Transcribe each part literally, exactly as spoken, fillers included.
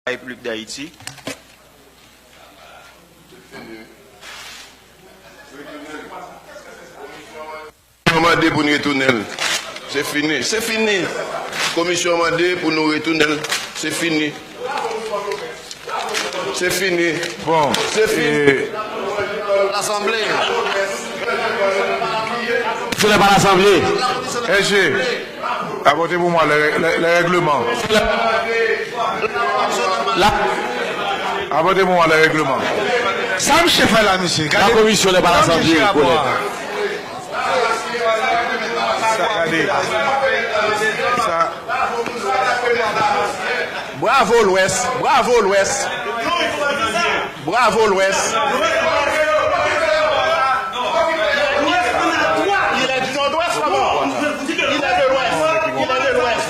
Repiblik Dayiti. Yo mande pou n retounen l. Se fini. Se fini. Komisyon mande pou nou retounen l. Se fini. Se fini. Bon, se fini. Lasanble. Se pa lasanble. S G, apòte pou mwen lè, lè, lè règleman. La, apòte pou mwen lè règleman. Sa misye fè la, misye? Gade, la komisyon n'est pas l'Assemblée, kolèg. Sa, gade. Sa. Bravo Lwès, bravo Lwès. Bravo Lwès. Il est du Nord-Ouest, comment? Il est de l'Ouest. Il est de l'Ouest.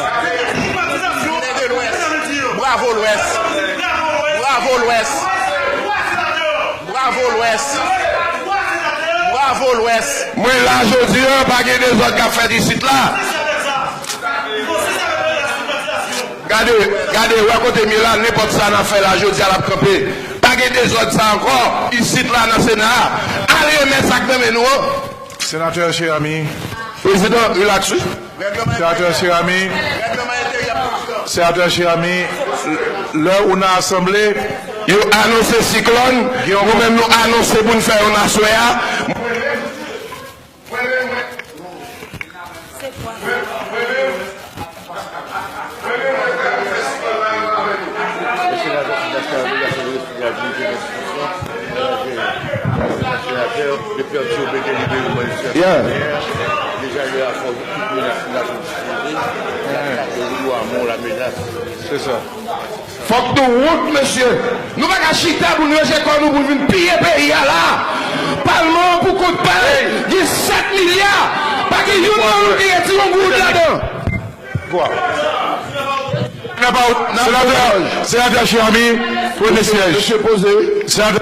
Il est de l'Ouest. Bravo Lwès. Bravo Lwès. Bravo Lwès. Bravo Lwès. Mwen la jodi a, pa gen dezòd k ap fèt isit la. Gade, gade, wè kote m ye la, nenpòt sa n ap fè la jodi a, l ap kanpe. Pa gen dezòd sa ankò, isit la nan Sena a. Al remèt sa k nan men nou an. Senatè Cheramy. Prezidan, relax wi. Senatè Cheramy. Senatè Cheramy, lè ou nan asanble, yo anonse siklòn, nou menm nou anonse pou n fè youn aswè a. Yeah. Se sa. Fòk nou wont, mesye. Nou pa ka chita pou n ranje kò nou pou n vin piye peyi a la. Palman an pou kont pa l, gen sèt milya. Pa gen youn nan nou ki retire yon goud ladan. Senatè, Senatè Cheramy, premye syèj. Senatè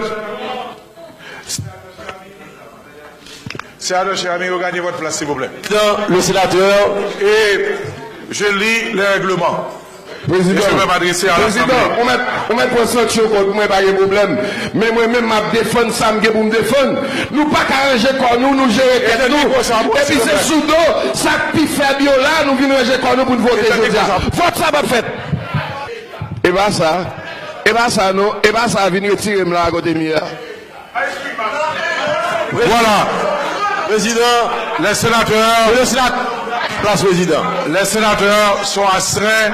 Senatè Cheramy, regardez votre place, s'il vous plaît. Président, le sénateur. Et je lis les règlements. Prezidan, je vais m'adresser à l'Assemblée. Prezidan, ou mèt, ou mèt pran sanksyon kont mwen, pa gen pwoblèm. Men mwen menm, m ap defann sa m gen pou m defann. Nou pa ka ranje kò nou, nou jere tèt nou. Epi se sou do sa k pi fèb yo la, nou vin ranje kò nou pou n vote jodi a. Vòt sa p ap fèt. E pa sa. E pa sa non. E pa sa, vin retire m la kote m ye a. Voilà. Président, les sénateurs, le Sénat, place président. Les sénateurs sont astreints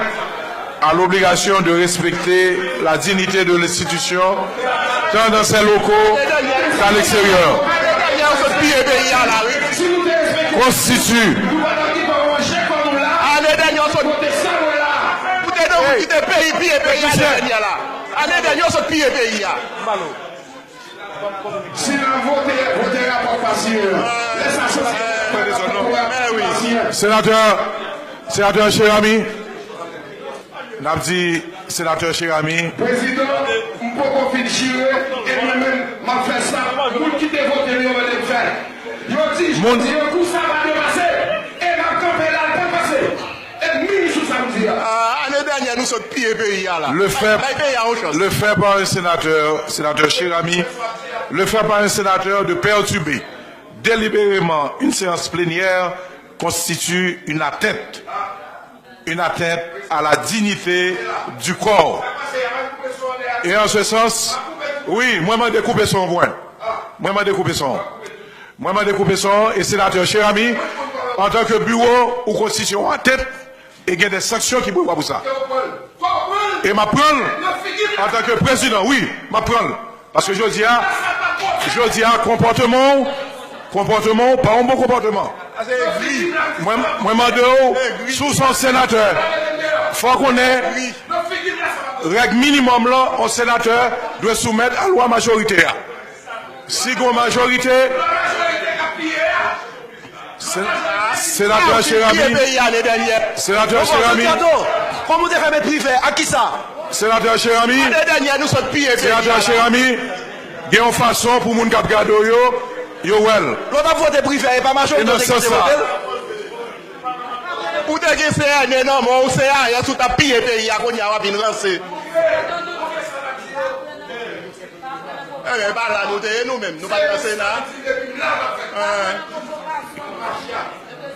à l'obligation de respecter la dignité de l'institution, tant dans ses locaux qu'à l'extérieur. Konstiti. Ane dènye, w sot piye peyi a, ane dènye, w sot piye peyi a. Si n ap vote, vote rapò Pasiyen an. Lè sa soti, rapò Pasiyen an. Senatè, Senatè Cheramy, n ap di Senatè Cheramy. Prezidan, m poko fin chire, e mwen menm, m ap fè sa moun ki te vote m yo mande m fè. Yo di, yo di, kou sa pa depase, e m ap kanpe la, l pa pase. Ennmi sou samdi a. Ah, ane dènyè, nou sot piye peyi a la. Le fait, bay peyi a yon chans. Le fait par un sénateur, Sénateur Cheramy, le fait par un sénateur de perturber délibérément une séance plénière constitue une atteinte, une atteinte à la dignité du corps. Et en ce sens, wi, mwen mande koupe son mwen. Mwen mande koupe son. Mwen mande koupe son e Senatè Cheramy, antanke biwo, ou konstitye yon atèt e gen de sanksyon ki prevwa pou sa. E m ap pran l antanke prezidan, wi, m ap pran l. Paske jodi a, jodi a, konpòteman w, konpòteman w pa yon bon konpòteman. Mwen, mwen mande w, si w se yon senatè, fò w konnen règ minimòm lan, yon senatè dwe soumèt a lwa majorite a. Si gon majorite, se-, Senatè Cheramy, Senatè Cheramy, kòman w te fè met Privè? Ak kisa? Senatè Cheramy, Senatè Cheramy, gen yon fason pou moun k ap gade w yo, yo wè l. Lè w t ap vote Privè, e pa majorite w te kite vote l? Ou te gen C N E nan men w, se ayè si w t ap piye peyi a, kounye a w ap vin ranse. Ebyen, e pa la nou te ye nou menm. Nou pa t nan Sena. Hein.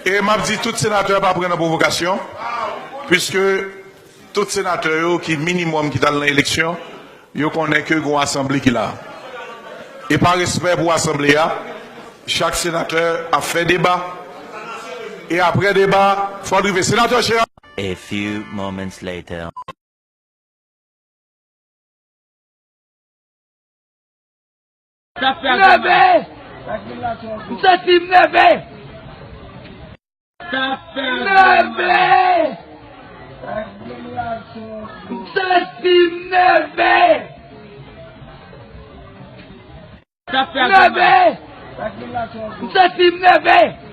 E m ap di tout senatè pa pran nan pwovokasyon, piske tout senatè yo ki minimòm ki t al nan eleksyon, yo konnen ke gon asanble ki la. E pa respè pou asanble a, chak senatè ap fè deba. E apre deba, fò l rive. Senatè Jean. A few moments later. Sa fè nève! M santi m nève! Sa fè nève! M santi m nève! Sa fè nève! M santi m nève!